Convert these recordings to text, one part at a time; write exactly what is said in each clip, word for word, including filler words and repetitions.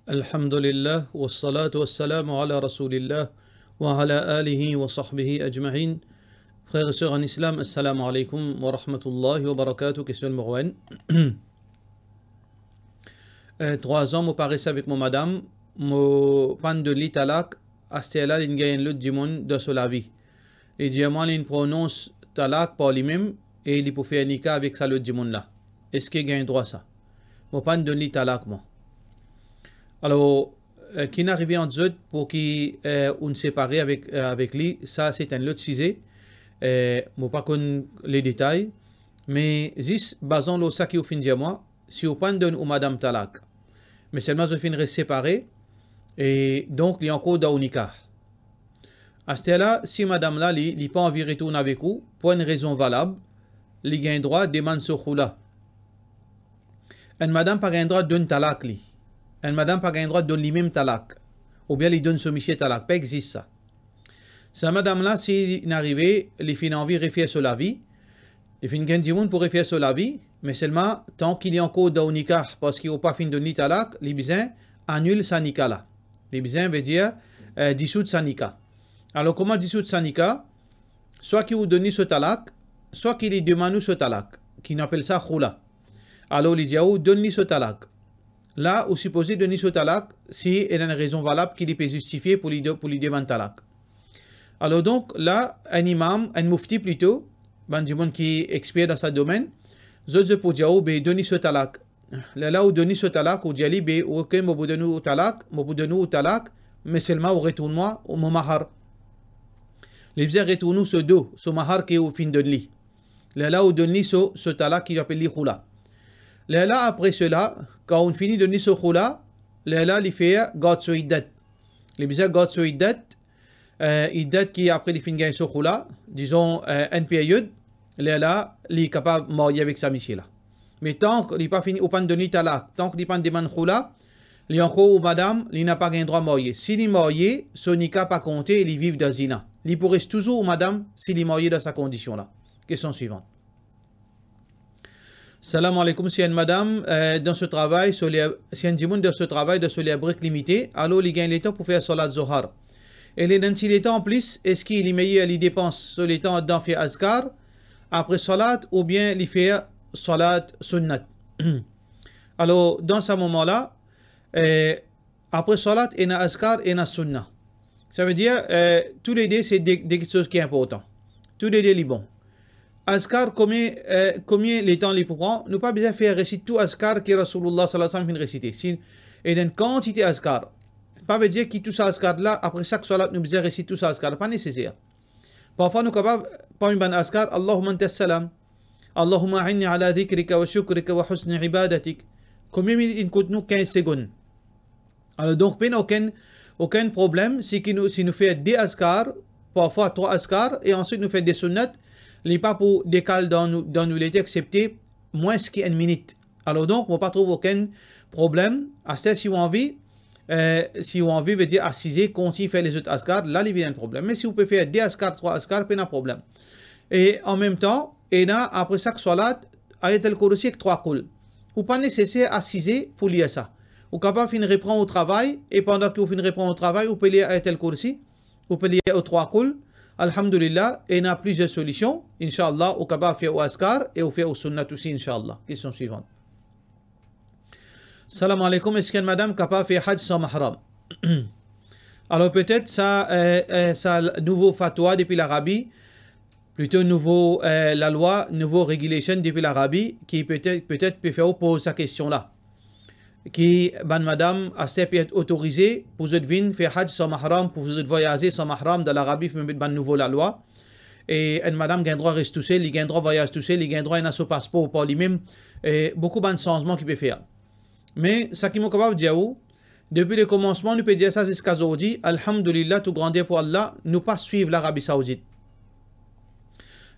Alhamdulillah, wassalatu wassalamu ala Rasoulillah, wa ala alihi wa sahbihi ajmain. Frer e ser an Islam, assalamu alaikum wa rahmatullahi wa barakatuh. Kestion nimero enn. Eh, trwa zan mo pa res avek mo madam, mo pa'nn donn li talak, aster la li'nn gagn enn lot dimoun dan so lavi. Li dir mwa li'nn pronons talak par limem e li pou fer nika avek sa lot dimoun la. Eski gagn drwa sa? Mo pa'nn donn li talak mwa. Alor, eh, ki'nn arive ant zot pou ki, eh, ou'nn separe avek, eh, avek li, sa se enn lot size. Eh, mo pa konn le detay, me zis bazan lor sa ki ou finn dir mwa, si ou pa'nn donn ou madam talak, me selman zot finn res separe, e donk li ankor dan ou nikah. Aster la, si madam la, li, li pa anvi retourn avek ou, pou enn rezon valab, li gagn drwa demann so khoula. Enn madam pa gagn drwa donn talak li. Enn madam pa gagn drwa donn limem talak. Oubien li donn so misie talak. Pa exist sa. Sa madam la, si li'nn arive, li finn anvi refer so lavi, li finn gagn dimoun pou refer so lavi, me selman, tanki li ankor dan ou nikah, parski ou pa finn donn li talak, li bizin anil sa nikah la. Li bizin, vedir, eh, disoud sa nikah. Alor, kouma disoud sa nikah? Swa ki ou donn li so talak, swa ki li demann ou so talak, ki nou apel sa khoula. Alor, li dir ou, donn li so talak. La, ou sipoze donn li so talak, si ena enn rezon valab ki li pe zistifie pou li de-, pou li demann talak. Alor donk, la, enn imam, enn moufti plito, bann dimoun ki exper dan sa domenn, zot, zot pou dir ou, be, donn li so talak. Lerla ou donn li so talak, ou dir li, be, ok, mo pou donn ou talak, mo pou donn ou talak, me selman ou retourn mwa mo mahar. Li bizin retourn ou so do, so mahar ki ou finn donn li. Lerla ou donn li so, so talak ki apel li khoula. Lerla apre sela, kan ou fini donn li so khoula, lerla li fer gard so iddat. Li bizin gard so iddat, eh, iddat ki apre li finn gagn so khoula, dizon, eh, enn peryod, lerla li kapav marye avek sa misie la. Me tank li pa fini, ou pa'nn donn li talak, tank li pa'nn demann khoula, li ankor ou madam, li napa gagn drwa marye. Si li marye, so nikah pa konte, li viv dan zina. Li pou res touzour ou madam si li marye dan sa kondision la. Kestion swivan. Salam alaikum, si enn madam, eh, dan so travay, so ler, si enn dimoun dan so travay, dan so ler brik limite, alor li gagn letan pou fer salat Zohar. E li ena enn ti letan anplis, eski li meyer li depans so letan dan fer azkar apre salat oubien li fer salat sunnat? Alor, dan sa moman la, eh, apre salat, ena azkar, ena sunna. Savedir, eh, toulede se de, de kiksoz ki inportan. Toulede li bon. Azkar, komie, eh, komie letan li pou pran? Nou pa bizin fer resit tou azkar ki Rasoulullah sallallahu alayhi wa sallam finn resite. Si, ena enn kantite azkar. Pa vedir ki tou sa azkar la, apre sak salat, nou bizin resit tou sa azkar. Pa neseser. Parfwa nou kapav, parmi bann azkar, Allahumma anta salam, Allahumma a'inni ala dhikrika wa shukrika wa husni ibadatik. Komie minit inn kout nou? Kinz segonn. Alor donk, pena okenn, okenn problem, si ki nou, si nou fer de azkar, parfwa trwa azkar, e answit nou fer de sunnat, li pa pou dekal dan nou, dan nou lete, exsepte mwins ki enn minit. Alor donk, mo pa trouv okenn problem. Aster si ou anvi, eh, si ou anvi, vedir asize, kontign fer lezot azkar, la li vinn enn problem. Me si ou pe fer de azkar, trwa azkar, pena problem. E anmemtan, ena apre sak salat, Ayat al-Kursi ek trwa Kul. Ou pa neseser asize pou lir sa. Ou kapav finn repran ou travay, e pandan ki ou finn repran ou travay, ou pe lir Ayat al-Kursi, ou pe lir ou trwa Kul. Alhamdulillah, ena plizier solision. Inshallah, ou kapav fer ou azkar e ou fer ou sunnat osi, inshallah. Kestion swivan. Salam alaikum, eski enn madam kapav fer haj san mahram? Alor petet sa, eh, eh, sa nouvo fatwa depi Larabi, plito nouvo, eh, lalwa, nouvo regulation depi Larabi, ki petet, petet pe fer ou poz sa kestion la. Ki bann madam aster pe et otorize pou zot vinn fer haj san mahram, pou zot vwayaze san mahram dan Larabi, pou met bann nouvo lalwa. E enn madam gagn drwa res tousel, li gagn drwa vwayaz tousel, li gagn drwa ena so paspor par limem. E boukou bann sanzman ki pe fer. Me sa ki mo kapav dir ou, depi lekomansman, nou pe dir sa ziska zordi, alhamdulillah, tou grander pou Allah, nou pa swiv Larabi Saoudit.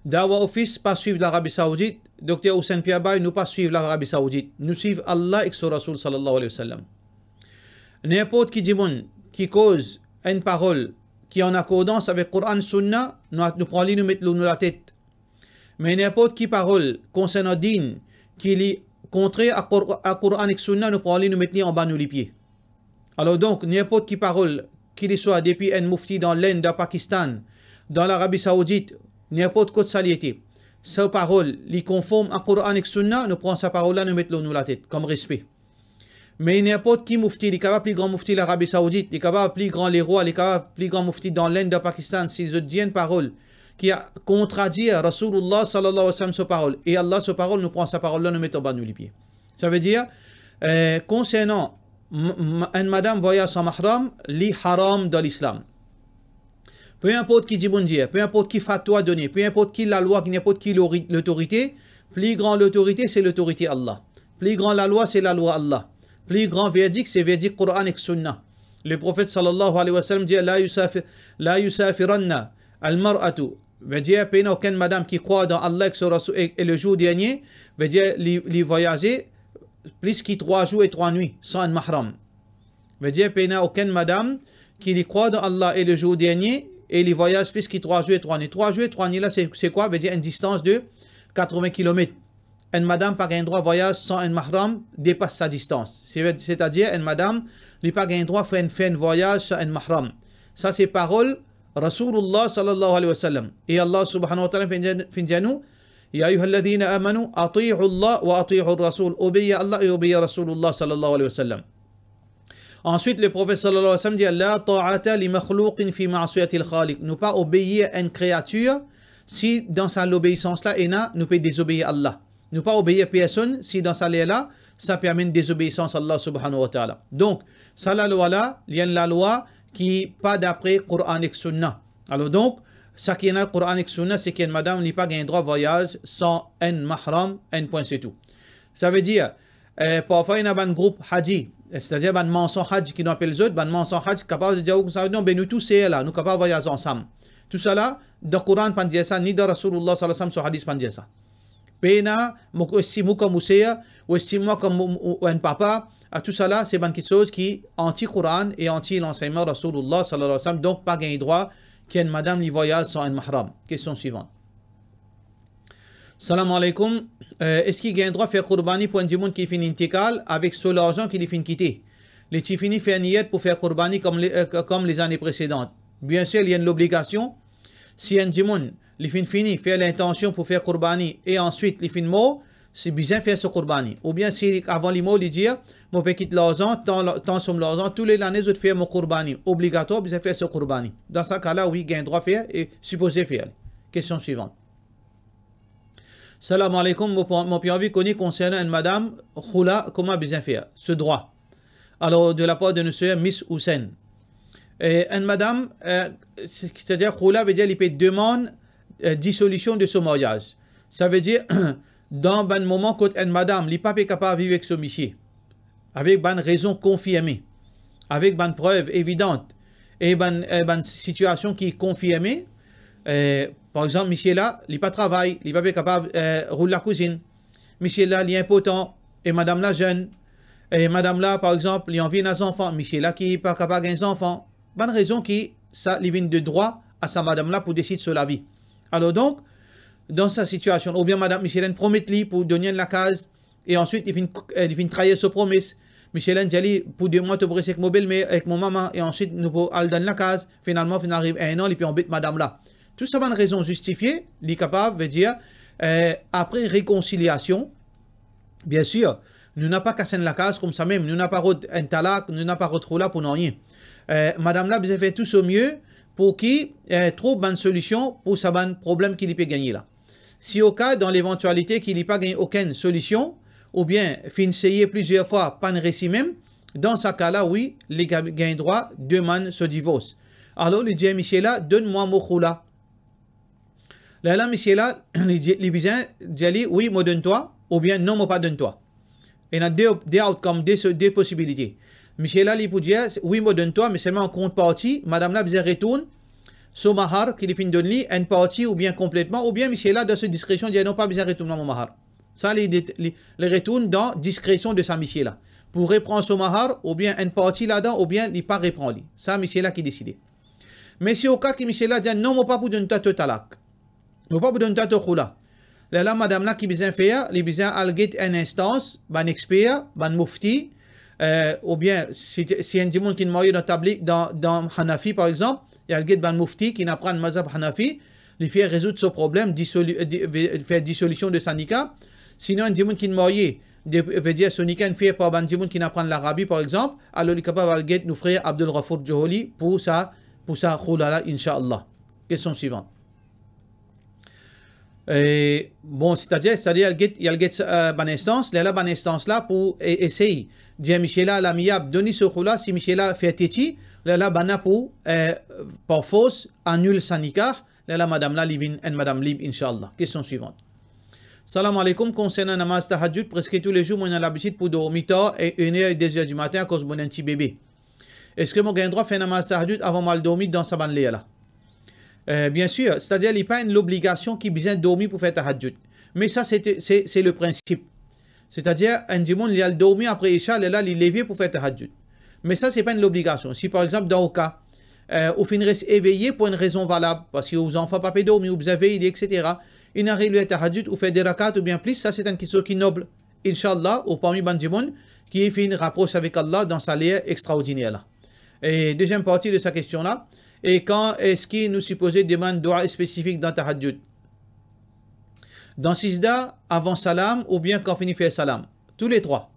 Dawa Office pa swiv Larabi Saoudit, Dokter Hussein Pierre Bay, nou pa swiv Larabi Saoudit. Nou swiv Allah ek so Rasoul sallallahu alayhi wa sallam. Ninport ki dimoun ki koz enn parol ki an akordans avek Koran, Sunna, nou, nou pran li, nou met lor nou latet. Me ninport ki parol konsernan din ki li kontrer a Kor-, a Koran ek Sunna, nou pran li, nou met li anba nou lipie. Alor donk, ninport ki parol, ki li swa depi enn mufti dan Lenn, dan Pakistan, dan Larabi Saoudit, ninport kot sa li ete, sa parol, li konform a Koran ek Sunna, nou pran sa parol la, nou met lor nou latet, kom respe. Me ninport ki mufti, li kapav pli gran mufti Larabi Saoudit, li kapav pli gran lerwa, li kapav pli gran mufti dan Lenn, dan Pakistan, si zot dir enn parol ki a kontradir Rasoulullah sallallahu alayhi wa sallam so parol, e Allah so parol, nou pran sa parol la, nou met anba nou lipie. Savedir, eh, konsernan m-, m-, enn madam vwayaz san mahram, li haram dan Lislam. Pe inport ki dimoun dir, pe inport ki fatwa done, pe inport ki lalwa, ki ninport ki lori-, lotorite, pli gran lotorite, se lotorite Allah. Pli gran lalwa, se lalwa Allah. Pli gran verdik, se verdik Koran ek Sunna. Le Profet sallallahu alayhi wa sallam dir, "La yusafi-, la yusafiranna al-mar'atu." Vedir, pena okenn madam ki krwar dan Allah ek so Rasoul e, e le zour dernie, vedir, li, li vwayaze plis ki trwa zour e trwa nwit san enn mahram. Vedir, pena okenn madam ki li krwar dan Allah e le zour dernie, e li vwayaz plis ki trwa zour e trwa nwit. Trwa zour e trwa nwit la, se, se kwa? Vedir, enn distans de katreven kilomet. Enn madam pa gagn drwa vwayaz san enn mahram depas sa distans. Se, setadir, enn madam, li pa gagn drwa fer enn, fer enn vwayaz san enn mahram. Sa se parol Rasoulullah sallallahu alayhi wa sallam. E Allah subhanahu wa ta'ala finn dir, finn dir nou, "Ya ayyuhalladhina amanu, ati'u Allah wa ati'u Rasoul." Obeir Allah e obeir Rasoulullah sallallahu alayhi wa sallam. Answit, le Profet sallallahu alayhi wa sallam dir, "La ta'ata li makhlouqin fi ma'siyatil Khaliq." Nou pa obeir enn kreatir, si dan sa lobeisans la ena, nou pe dezobeir Allah. Nou pa obeir personn, si dan sa ler la, sa pe amenn dezobeisans Allah subhanahu wa ta'ala. Donk, sa lalwa la, li enn lalwa ki pa dapre Koran ek Sunna. Alor donk, sa ki ena Koran ek Sunna, se ki enn madam, li pa gagn drwa vwayaz san enn mahram, enn pwin, se tou. Savedir, eh, parfwa ena bann group haji, setadir bann mansan haj ki nou apel zot, bann mansan haj kapav dir ou koumsa, "Non, be nou tou ser la, nou kapav vwayaz ansam." Tousala, dan Koran pa'nn dir sa, ni dan Rasoulullah sallallahu alayhi wa sallam so hadis pa'nn dir sa. Pena, mo estim ou kom ou ser, ou estim mwa kom ou, ou, ou enn papa, a tousala, se bann kiksoz ki anti Koran e anti lansegnman Rasoulullah sallallahu alayhi wa sallam, donk pa gagn drwa ki enn madam li vwayaz san enn mahram. Kestion swivan. Salam aleykoum. Eh, eski gagn drwa fer kourbani pou enn dimoun ki finn intikal avek so larzan ki li finn kite? Li ti fini fer niyet pou fer kourbani kom le, eh, kom lezane presedan. Biensir, li enn lobligasion. Si enn dimoun, li finn fini fer lintansion pou fer kourbani e answit li finn mor, si bizin fer so kourbani. Oubien si avan li mor, li dir, "Mo pe kit larzan, tan, tan som larzan, tou le lane zot fer mo kourbani." Obligatwar, bizin fer so kourbani. Dan sa ka la, wi, gagn drwa fer e sipoze fer. Kestion swivan. Salam aleykoum, mo, mo pe anvi kone konsernan enn madam, khoula, kouma bizin fer, so drwa. Alor, de la par de nou ser Miss Hussein. E enn madam, eh, se, setadir khoula vedir li pe demann, eh, disolision de so maryaz. Savedir, dan bann moman kot enn madam, li pa pe kapav viv ek so misie, avek bann rezon konfirme, avek bann prev evidant, e bann, eh, bann sitiasion ki konfirme, eh, par exanp, misie la, li pa travay, li pa pe kapav, eh, roul lakouzinn. Misie la, li inpotan, e madam la zenn, e madam la, par exanp, li anvi ena zanfan, misie la ki pa kapav gagn zanfan. Bann rezon ki sa, li vinn de drwa a sa madam la pou desid so lavi. Alor donk, dan sa sitiasion, oubien madam, misie la inn promet li pou donn li enn lakaz, e answit li finn, eh, li finn trayir so promes. Misie la inn dir li, "Pou de mwa to pou res ek mo belmer, ek mo mama, e answit nou pou al dan lakaz." Finalman, finn ariv enn an, li pe anbet madam la. Tou sa bann rezon zistifie, li kapav, vedir, eh, apre rekonsiliasion, biensir, nou napa kas enn lakaz koumsa mem, nou napa rod enn talak, nou napa rod khoula pou nanye. Eh, madam la bizin fer tou so mie pou ki, eh, trouv bann solision pou sa bann problem ki li pe gagne la. Si oka, dan levantialite ki li pa gagn okenn solision, oubien finn seye plizier fwa, pa'nn resi mem, dan sa ka la, wi, li ga-, gagn drwa demann so divors. Alor, li dir misie la, "Donn mwa mo khoula." Lerla misie la, li di-, li bizin dir li, "Wi, mo donn twa," oubien, "Non, mo pa donn twa." Ena de op-, de outcome, de so-, de posibilite. Misie la, li pou dir, "Wi, mo donn twa, me selman an kontparti, madam la bizin retourn so mahar ki li finn donn li, enn parti oubien konpletman," oubien misie la, dan so diskresion, dir, "Non, pa bizin retourn mo mahar." Sa, li, li, li retourn dan diskresion de sa misie la. Pou repran so mahar, oubien enn parti ladan, oubien li pa repran li. Sa, misie la ki deside. Me si oka ki misie la dir, "Non, mo pa pou donn twa to talak. Mo pa pou donn twa to khoula." Lerla madam la ki bizin fer, li bizin al get enn instans, bann exper, bann mufti, eh, oubien si, si enn dimoun ki marye dan Tablig, dan, dan Hanafi par exanp, li al get bann mufti ki aprann mazhab Hanafi, li fer rezoud so problem, disoli-, eh, di-, ve-, fer disolision de sa nika. Sinon, enn dimoun ki marye, de, vedir so nika inn fer par bann dimoun ki aprann Larabi par exanp, alor li kapav al get nou frer Abdul Ghafour Joholi pou sa, pou sa khula la, inshallah. Kestion swivan. E, bon, setadir, setadir, li al get, li al get, eh, bann instans, lerla bann instans la pou e-, esey dir misie la, lamiyab, donn li so khula, si misie la fer teti, lerla bann la pou, eh, par fors, anil sa nikah, lerla madam la, li vinn enn madam lib, inshallah. Kestion swivan. Salam aleykoum, konsernan namaz tahajjud, preske toulezour mo ena labitid pou dormi tar, e enn er, de zer dimatin, akoz mo ena enn ti bebe. Eski mo gagn drwa fer namaz tahajjud avan mo al dormi dan sa bann ler la? Eh, bien sir, setadir li pa enn lobligasion ki bizin dormi pou fer tahajjud. Me sa, se, se, se le prinsip. Setadir, enn dimoun, li al dormi apre Isha, lerla li leve pou fer tahajjud. Me sa, se pa enn lobligasion. Si, par exanp, dan ou ka, eh, ou finn res eveye pou enn rezon valab, parski ou zanfan pa pe dormi, ou bizin vey li, etsetera, inn ariv ler tahajjud, ou fer de rakat oubien plis, sa, se enn kiksoz ki nob. Inshallah, ou parmi bann dimoun ki finn rapros avek Allah dan sa ler extraordiner la. E deziem parti de sa kestion la, e kan eski nou sipoze demann dua spesifik dan tahajjud? Dan sizda, avan salam, oubien kan fini fer salam? Touletrwa.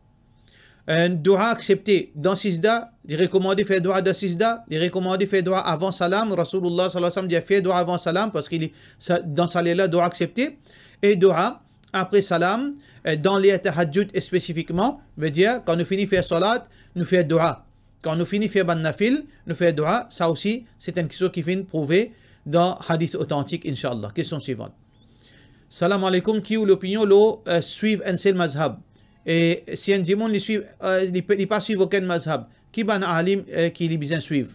Enn dua aksepte dan sizda, li rekomande fer dua dan sizda, li rekomande fer dua avan salam, Rasoulullah sallallahu alayhi wa sallam dir fer dua avan salam, parski li, sa, dan sa ler la, dua aksepte, e dua apre salam, eh, dan ler tahajjud spesifikman, vedir, kan nou fini fer salat, nou fer dua. Kan nou fini fer bann nafil, nou fer dua, sa osi, se enn kiksoz ki finn prouve dan hadis otantik, inshallah. Kestion swivan. Salam aleykoum, ki ou lopinion lor, eh, swiv enn sel mazhab? E si enn dimoun li swiv, eh, li pe, li pa swiv okenn mazhab, ki bann alim, eh, ki li bizin swiv?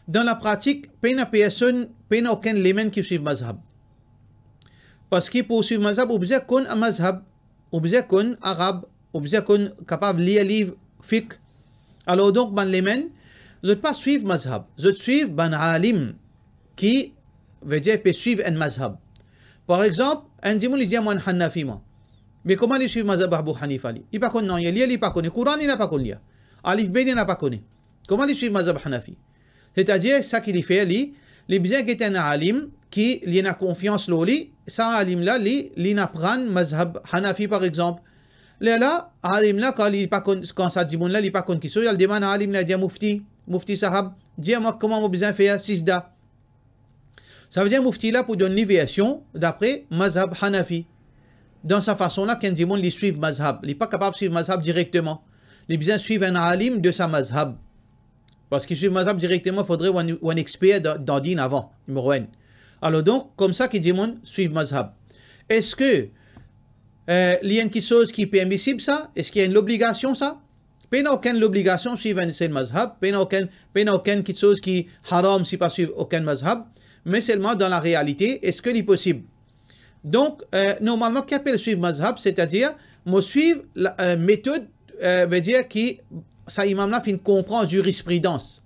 Dan lapratik, pena personn, pena okenn lemonn ki swiv mazhab. Parski pou swiv mazhab, ou bizin konn mazhab, ou bizin konn arab, ou bizin konn kapav lir liv fiqh. Alor donk, bann lemonn, zot pa swiv mazhab, zot swiv bann alim ki, vedir, pe swiv enn mazhab. Par exanp, enn dimoun li dir mwa enn Hanafi mwa. Me kouma li swiv mazhab Abu Hanifa li? Li pa konn nanye, lir li pa kone, Koran li pa konn lir, Alif Be li pa kone. Kouma li swiv mazhab Hanafi? Setadir, sa ki li fer li, li bizin get enn alim ki li ena konfians lor li, sa alim la, li, li aprann mazhab Hanafi, par exanp. Lerla, alim la, kan li pa konn, kan sa dimoun la, li pa konn kiksoz, li al demann alim la, dir mufti, mufti sahab, dir mwa kouma mo bizin fer sizda. Savedir mufti la pou donn li version dapre mazhab Hanafi. Dan sa fason la, ki enn dimoun li swiv mazhab, li pa kapav swiv mazhab direkteman. Li bizin swiv enn alim de sa mazhab. Parski swiv mazhab direkteman, fodre ou enn, ou enn exper dan, dan din avan, nimero enn. Alor donk, koumsa ki dimoun swiv mazhab. Eski, eh, li enn kiksoz ki permisib sa? Eski enn lobligasion sa? Pena okenn lobligasion swiv enn sel mazhab, pena okenn, pena okenn kiksoz ki haram si pa swiv okenn mazhab, me selman dan larealite, eski li posib? Donk, eh, normalman, ki apel swiv mazhab, setadir, mo swiv la, eh, metod, eh, vedir ki sa imam la finn konpran zirispridans.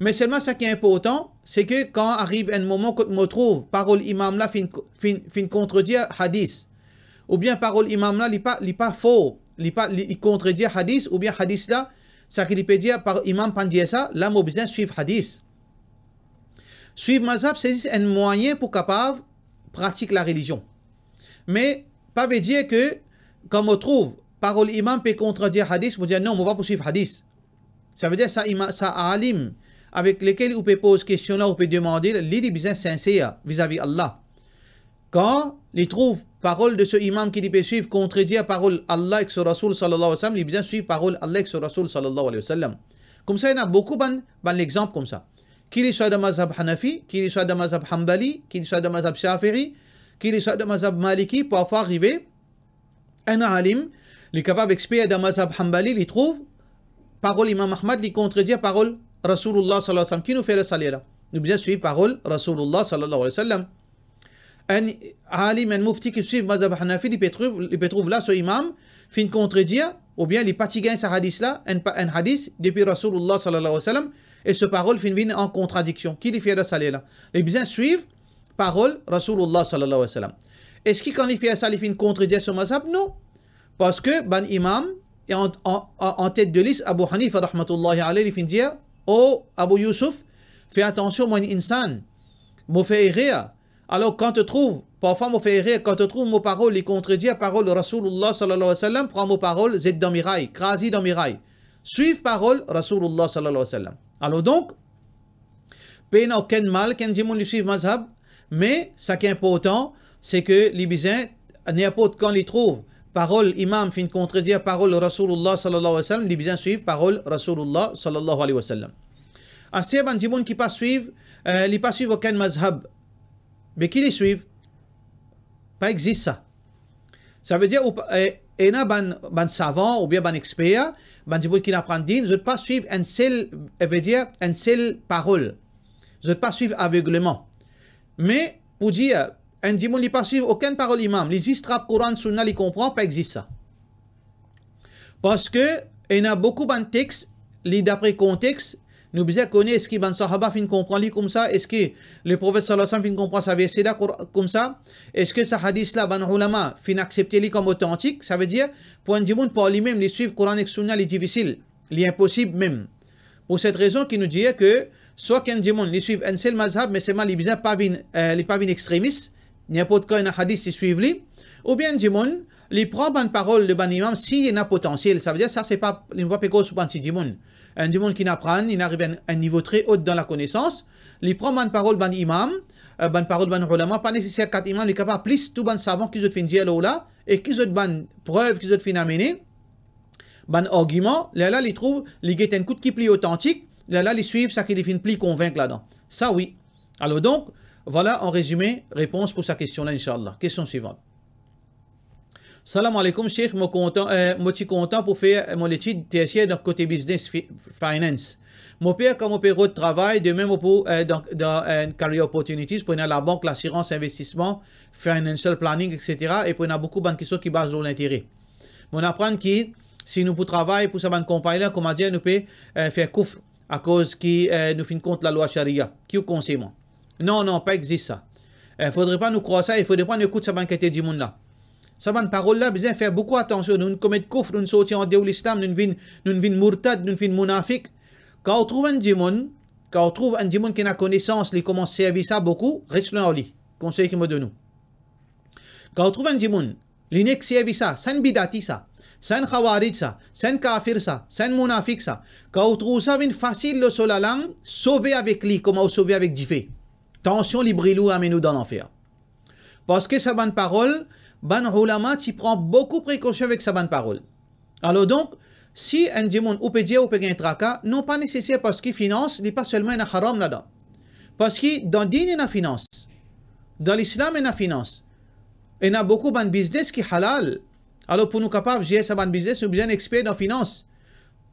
Me selman sa ki inportan, se ki kan ariv enn moman kot mo trouv parol imam la finn, finn, finn kontredir hadis, oubien parol imam la, li pa, li pa for, li pa, li, li kontredir hadis, oubien hadis la, sa ki li pe dir, par imam pa'nn dir sa, la mo bizin swiv hadis. Swiv mazhab, se zis enn mwayin pou kapav pratik larelizion. Me pa vedir ki kan mo trouv parol imam pe kontredir hadis, mo dir, "Non, mo pa pou swiv hadis." Savedir sa ima-, sa alim avek lekel ou pe poz kestion la, ou pe demande, li, li bizin sinser vizavi Allah. Kan li trouv parol de so imam ki li pe swiv kontredir parol Allah ek so Rasoul sallallahu alayhi wa sallam, li bizin swiv parol Allah ek so Rasoul sallallahu alayhi wa sallam. Koumsa, ena boukou bann, bann lexanp koumsa. Ki li swa dan mazhab Hanafi, ki li swa dan mazhab Hanbali, ki li swa dan mazhab Shafi'i, ki li swa dan mazhab Maliki, parfwa arive, enn alim, li kapav exper dan mazhab Hanbali, li trouv parol Imam Ahmad, li kontredir parol Rasoulullah sallallahu alayhi wa sallam. Ki nou fer dan sa ler la? Nou bizin swiv parol Rasoulullah sallallahu alayhi wa sallam. Enn alim, enn mufti ki swiv mazhab Hanafi, li pe trouv, li pe trouv la so imam finn kontredir, oubien li pa ti gagn sa hadis la, enn pa, enn hadis depi Rasoulullah sallallahu alayhi wa sallam, e so parol finn vinn an kontradiksion. Ki li fer dan sa ler la? Li bizin swiv parol Rasoulullah sallallahu alayhi wa sallam. Eski kan li fer sa, li finn kontredir so mazhab? Non. Parski bann imam, e an, an, an, an tet de lis, Abu Hanifa rahmatullahi alayh, li finn dir, "O Abu Yusuf, fer atansion, mo enn insan, mo fer erer. Alor, kan to trouv, parfwa mo fer erer, kan to trouv mo parol li kontredir parol Rasoulullah sallallahu alayhi wa sallam, pran mo parol, zet dan miray, kraz li dan miray. Swiv parol Rasoulullah sallallahu alayhi wa sallam." Alor donk, pena okenn mal ki enn dimoun li swiv mazhab, me saki inportan, se ke li bizin, ninport kan li trouv parol imam finn kontredir parol Rasoulullah sallallahu alayhi wa sallam, li bizin swiv parol Rasoulullah sallallahu alayhi wa sallam. Aster bann dimoun ki pa swiv, eh, li pa swiv okenn mazhab, be ki li swiv? Pa exist sa. Savedir, ou pa, eh, ena bann, bann savan oubien bann exper, bann dimoun ki aprann din, zot pa swiv enn sel, eh, vedir enn sel parol. Zot pa swiv avegleman. Me pou dir, enn dimoun li pa swiv okenn parol imam, li zis trap Koran, Sounna, li konpran, pa exist sa. Parski ena boukou bann text, li dapre kontex, nou bizin kone eski bann sahaba finn konpran li koumsa, eski Leprofet sallallahu alayhi wa sallam finn konpran sa verse la kour-, koumsa, eski sa hadis la bann oulama finn aksepte li kom otantik, savedir, pou enn dimoun par limem, li swiv Koran ek Sounna, li difisil, li inposib mem. Pou set rezon ki nou dir ke swa ki enn dimoun, li swiv enn sel mazhab, me selman li bizin pa vinn, eh, li pa vinn extremis, ninport kan ena hadis li swiv li, oubien enn dimoun, li pran bann parol de bann imam si ena potansiel, savedir sa se pa, li pa pe koz pou bann ti dimoun. Enn dimoun ki aprann, li ariv enn, enn nivo tre o dan lakonesans, li pran bann parol bann imam, eh, bann parol bann oulama, pa neseser kat imam, li kapav plis tou bann savan ki zot finn dir lor la, e ki zot bann prev ki zot finn amene, bann argiman, lerla li trouv, li get enn kout ki pli otantik, lerla li swiv saki li finn pli konvink ladan. Sa wi. Alor donk, vwala an rezime repons pou sa kestion la, inshallah. Kestion swivan. Salam aleykoum, Sheikh, mo kontan, eh, mo ti kontan pou fer, eh, mo letid tersier dan kote biznes, fi-, finance. Mo per kan mo pe rod travay, demin mo pou, eh, dan, dan, eh, career opportunities, pou ena labank, lasirans, investisman, financial planning, et cetera, e pou ena boukou bann kestion ki baz lor lintere. Mo aprann ki si nou pou travay pou sa bann konpagni la, koumadir nou pe, eh, fer koufr, akoz ki, eh, nou finn kont lalwa sharia. Ki ou konsey mwa? Non, non, pa exist sa. Eh, fodre pa nou krwar sa, e fodre pa nou ekout sa bann kantite dimoun la. Sa bann parol la, bizin fer boukou atansion. Nou'nn komet koufr, nou'nn sorti andehor lislam, nou'nn vinn, nou'nn vinn mourtad, nou'nn vinn mounafik. Kan ou trouv enn dimoun, kan ou trouv enn dimoun ki ena konesans, li koumans servi sa boukou, res lwin ar li. Konsey ki mo donn ou. Kan ou trouv enn dimoun, li nek servi sa, sa enn bidati sa, sa enn khawarij sa, sa enn kafir sa, sa enn mounafik sa, kan ou trouv sa vinn fasil lor so lalang, sove avek li kouma ou sove avek dife. Tansion li bril ou, amenn ou dan lanfer. Parski sa bann parol, bann oulama ti pran boukou prekosion avek sa bann parol. Alor donk, si enn dimoun ou pe dir ou pe gagn traka, non, pa neseser, parski finans, li pa selman ena haram ladan. Parski dan din ena finans. Dan lislam ena finans. Ena boukou bann biznes ki halal. Alor pou nou kapav zer sa bann biznes, nou bizin exper dan finans.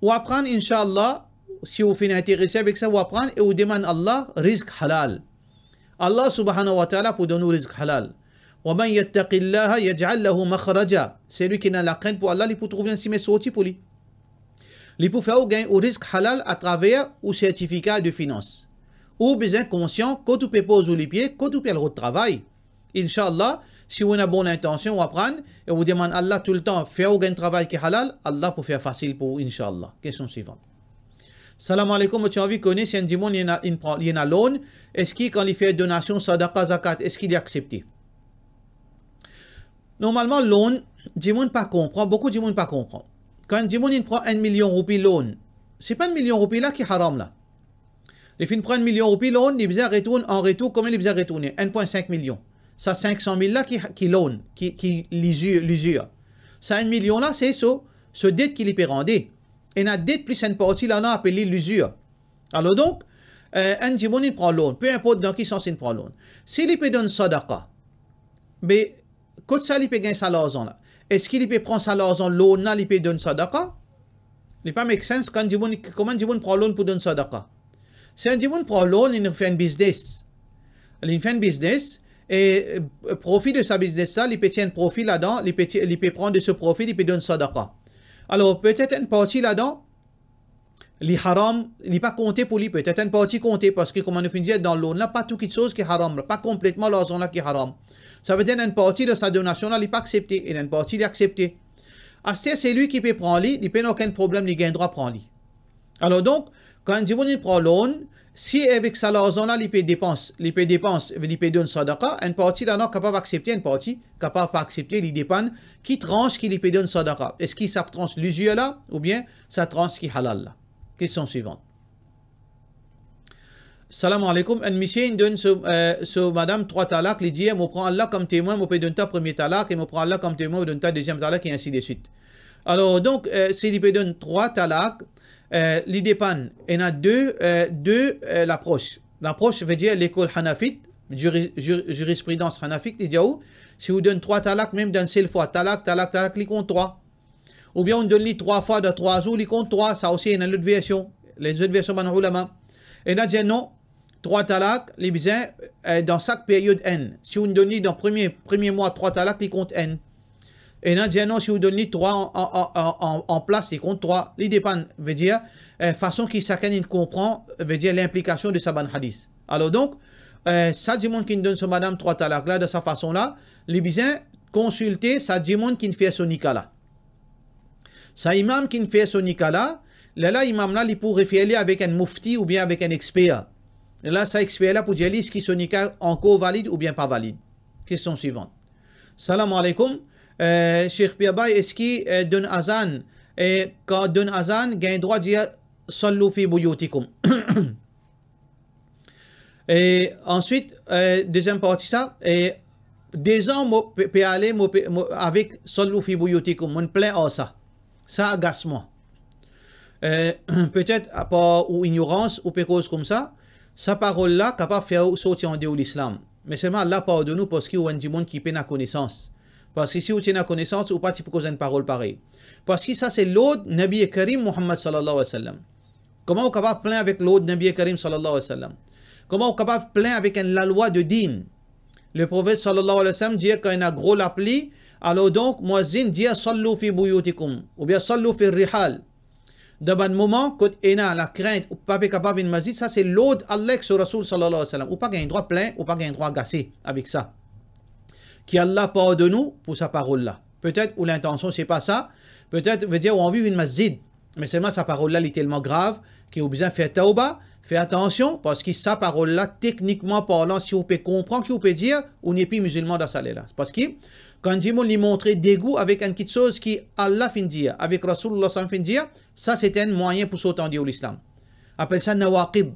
Ou aprann, inshallah, si ou finn interese avek sa, ou aprann e ou demann Allah rizk halal. Allah subhanahu wa ta'ala pou donn ou rizk halal. Wa man yattaqillaha yaj'al lahu makhraja. Selwi ki ena lakrint pou Allah, li pou trouv enn simin sorti pou li. Li pou fer ou gagn ou rizk halal atraver ou sertifika de finans. Ou bizin konsian kot ou pe poz ou lipie, kot ou pe al rod travay. Inshallah, si ou ena bon lintansion, ou aprann, e ou demann Allah toultan fer ou gagn travay ki halal, Allah pou fer fasil pou ou, inshallah. Kestion swivan. Salam aleykoum, mo ti anvi kone si enn dimoun li ena, li pran, li ena loan, eski kan li fer donasion, sadaqa, zakat, eski li aksepte? Normalman, loan, dimoun pa konpran, boukou dimoun pa konpran. Kan enn dimoun li pran enn milion roupi loan, se pa enn milion roupi la ki haram la. Li finn pran enn milion roupi loan, li bizin retourn an retour, konbien li bizin retourne? Enn pwin sink milion. Sa sink san mil la ki, ki loan, ki, ki lizir, lizir. Sa enn milion la, se so, so det ki li pe rande. Ena det plis enn parti ladan apel li lizir. Alor donk, eh, enn dimoun li pran loan, pe inport dan ki sans li pran loan. Si li pe donn sadaqa, be kot sa li pe gagn sa larzan la? Eski li pe pran sa larzan loan la, li pe donn sadaqa? Li pa make sense kan dimoun, kouma dimoun pran loan pou donn sadaqa? Si enn dimoun pran loan, li fer enn biznes. Li fer enn biznes, e, eh, profi de sa biznes la, li pe tir enn profi ladan, li pe ti-, li pe pran de se profi, li pe donn sadaqa. Alor, petet enn parti ladan, li haram, li pa konte pou li, petet enn parti konte, parski kouma nou finn dir, dan loan la, pa tou kitsoz ki haram, pa konpletman larzan la ki haram. Savedir enn parti de sa donasion la, li pa aksepte, e enn parti li aksepte. Aster selwi ki pe pran li, li pena okenn problem, li gagn drwa pran li. Alor donk, kan enn dimoun inn pran loan, si avek sa larzan la li pe depans, li pe depans, li pe donn sadaqa, enn parti ladan kapav aksepte, enn parti kapav pa aksepte, li depann ki trans ki li pe donn sadaqa. Eski sa trans lizir la, oubien sa trans ki halal la? Kestion swivan. Salam aleykoum, enn misie inn donn so, eh, so madam trwa talak, li dir, "Mo pran Allah kom temwin, mo pe donn twa premie talak, e mo pran Allah kom temwin, mo donn twa deziem talak, e ainsi de suite." Alor, donk, eh, si li pe donn trwa talak, eh, li depann, ena de, eh, de, eh, lapros. Lapros vedir lekol Hanafit, juri-, jur-, jurispridans Hanafit, li dir ou, si ou donn trwa talak, mem dan enn sel fwa, talak, talak, talak, li kont trwa. Oubien ou donn li trwa fwa dan trwa zour, li kont trwa, sa osi ena lot version. Lezot version bann oulama. Ena dir non, trwa talak, li bizin, eh, dan sak period enn. Si ou donn li dan premie, premie mwa trwa talak, li kont enn. Ena dir non, si ou donn li trwa an, an, an, an, an, an plas, li kont trwa. Li depann, vedir, eh, fason ki sakenn inn konpran, vedir linplikasion de sa bann hadis. Alor donk, eh, sa dimoun ki donn so madam trwa talak la, dan sa fason la, li bizin konsilte sa dimoun ki fer so nika la. Sa imam ki fer so nika la, lerla imam la, li pou refer li avek enn mufti oubien avek enn exper. Lerla sa exper la pou dir li eski so nika ankor valid oubien pa valid. Kestion swivan. Salam aleykoum. Eh, Sheikh Piabay, eski, eh, donn azan, eh, kan donn azan, gagn drwa dir, "Sallu fi buyutikum"? E answit, eh, deziem parti sa, e dezan mo pe, pe ale, mo pe, mo, avek "Sallu fi buyutikum", mo'nn plin ar sa. Sa agas mwa. Eh, petet, apar ou ignorans, ou pe koz koumsa, sa parol la kapav fer ou sorti andeor lislam. Me selman, Allah pardonn ou parski ou enn dimoun ki pena konesans. Parski si ou ti ena konesans, ou pa ti pou koz enn parol parey. Parski sa se lord Nabi Karim Muhammad sallallahu alayhi wa sallam. Kouma ou kapav plin avek lord Nabi Karim sallallahu alayhi wa sallam? Kouma ou kapav plin avek enn lalwa de din? Leprofet sallallahu alayhi wa sallam dir kan ena gro lapli, alor donk, muazzin dir, "Sallu fi buyutikum", oubien "Sallu fi rihal". Dan bann moman kot ena lakrint, ou pa pe kapav vinn masjid, sa se lord Allah ek so Rasoul sallallahu alayhi wa sallam. Ou pa gagn drwa plin, ou pa gagn drwa agase avek sa. Ki Allah pardonn ou pou sa parol la. Petet ou lintansion se pa sa, petet, vedir, ou anvi vinn masjid. Me selman sa parol la, li telman grav ki ou bizin fer tawba, fer atansion, parski sa parol la, teknikman parlan, si ou pe konpran ki ou pe dir, ou nepli mizilman dan sa ler la. Parski kan dimoun li montre degou avek enn kiksoz ki Allah finn dir, avek Rasoulullah sallam finn dir, sa se enn mwayin pou sort andeor lislam. Apel sa nawaqid.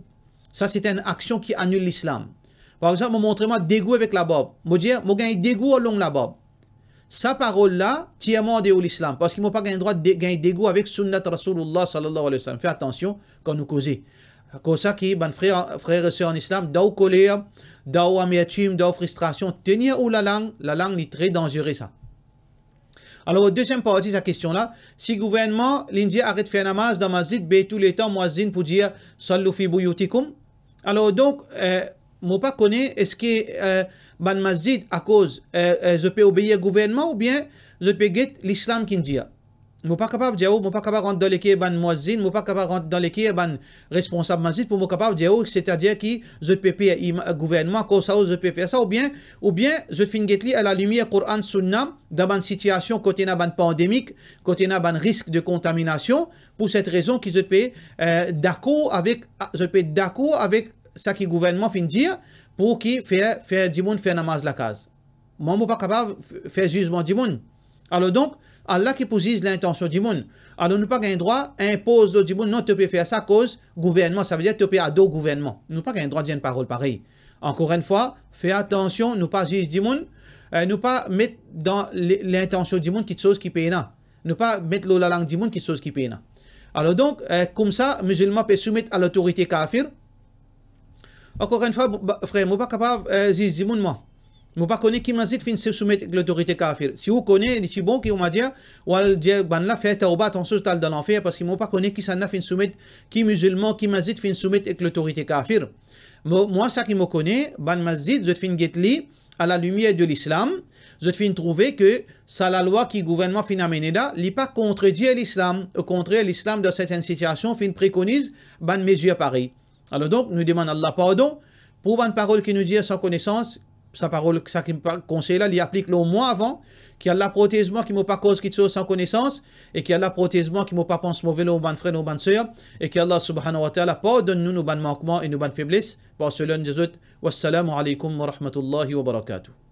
Sa se enn aksion ki anil lislam. Par exanp, mo montre mwa degou avek labarb. Mo dir, mo gagn degou ar long labarb. Sa parol la tir mwa andeor lislam, parski mo pa gagn drwa de, gagn degou avek sunnat Rasoulullah sallallahu alayhi wa sallam. Fer atansion kan nou koze. Koumsa ki bann frer, frer e ser an islam, dan ou koler, dan ou amertim, dan ou fristrasion, tenir ou lalang, lalang li tre danzere sa. Alor, deziem parti sa kestion la, si gouvernman li dir aret fer namaz dan masjid, be touletan muazzin pou dir, "Sallu fi buyutikum"? Alor donk, eh, mo pa kone eski, eh, bann masjid, akoz, eh, eh, zot pe obeir gouvernman oubien zot pe get lislam ki'nn dir. Mo pa kapav dir ou, mo pa kapav rant dan leker bann muazzin, mo pa kapav rant dan leker bann responsab masjid pou mo kapav dir ou, setadir ki zot pe per im-, gouvernman, akoz sa zot pe fer sa, oubien, oubien zot finn get li alalimier Koran, Sunna, dan bann sitiasion kot ena bann pandemik, kot ena bann risk de kontaminasion, pou set rezon ki zot pe, eh, dakor avek, zot pe dakor avek sa ki gouvernman finn dir, pou ki fer, fer dimoun fer namaz lakaz. Mwa, mo pa kapav f-, fer zizman dimoun. Alor donk, Allah ki pou ziz lintansion dimoun. Alor nou pa gagn drwa inpoz lor dimoun, "Non, to pe fer sa akoz gouvernman", savedir to pe ador gouvernman. Nou pa gagn drwa dir enn parol parey. Ankor enn fwa, fer atansion, nou pa ziz dimoun, eh, nou pa met dan li-, lintansion dimoun kiksoz ki pena. Nou pa met lor lalang dimoun kiksoz ki pena. Alor donk, eh, koumsa, mizilman pe soumet a lotorite kafir. Ankor enn fwa, ba, frer, mo pa kapav, eh, ziz dimoun mwa. Mo pa kone ki masjid finn sou-, soumet ek lotorite kafir. Si ou kone, li ti bon ki ou ma dir, ou al dir bann la fer tawba, atansion zot al dan lanfer, parski mo pa kone kisannla finn soumet, ki mizilman, ki masjid finn soumet ek lotorite kafir. Mo, mwa, sa ki mo kone, bann masjid, zot finn get li alalimier de lislam, zot finn trouve ke sa lalwa ki gouvernman finn amene la, li pa kontredir lislam. Okontrer, lislam, dan sertenn sitiasion, finn prekoniz bann mezir parey. Alor donk, nou demann Allah pardon pou bann parol ki nou dir san konesans, sa parol, sa ki pa-, konsey la, li aplik lor mwa avan, ki Allah protez mwa ki mo pa koz kiksoz san konesans, e ki Allah protez mwa ki mo pa pans move lor bann frer, lor bann ser, e ki Allah subhanahu wa ta'ala pardonn nou nou bann mankman e nou bann febles, par so nom de zot. Wassalamu alaikum wa rahmatullahi wa barakatuh.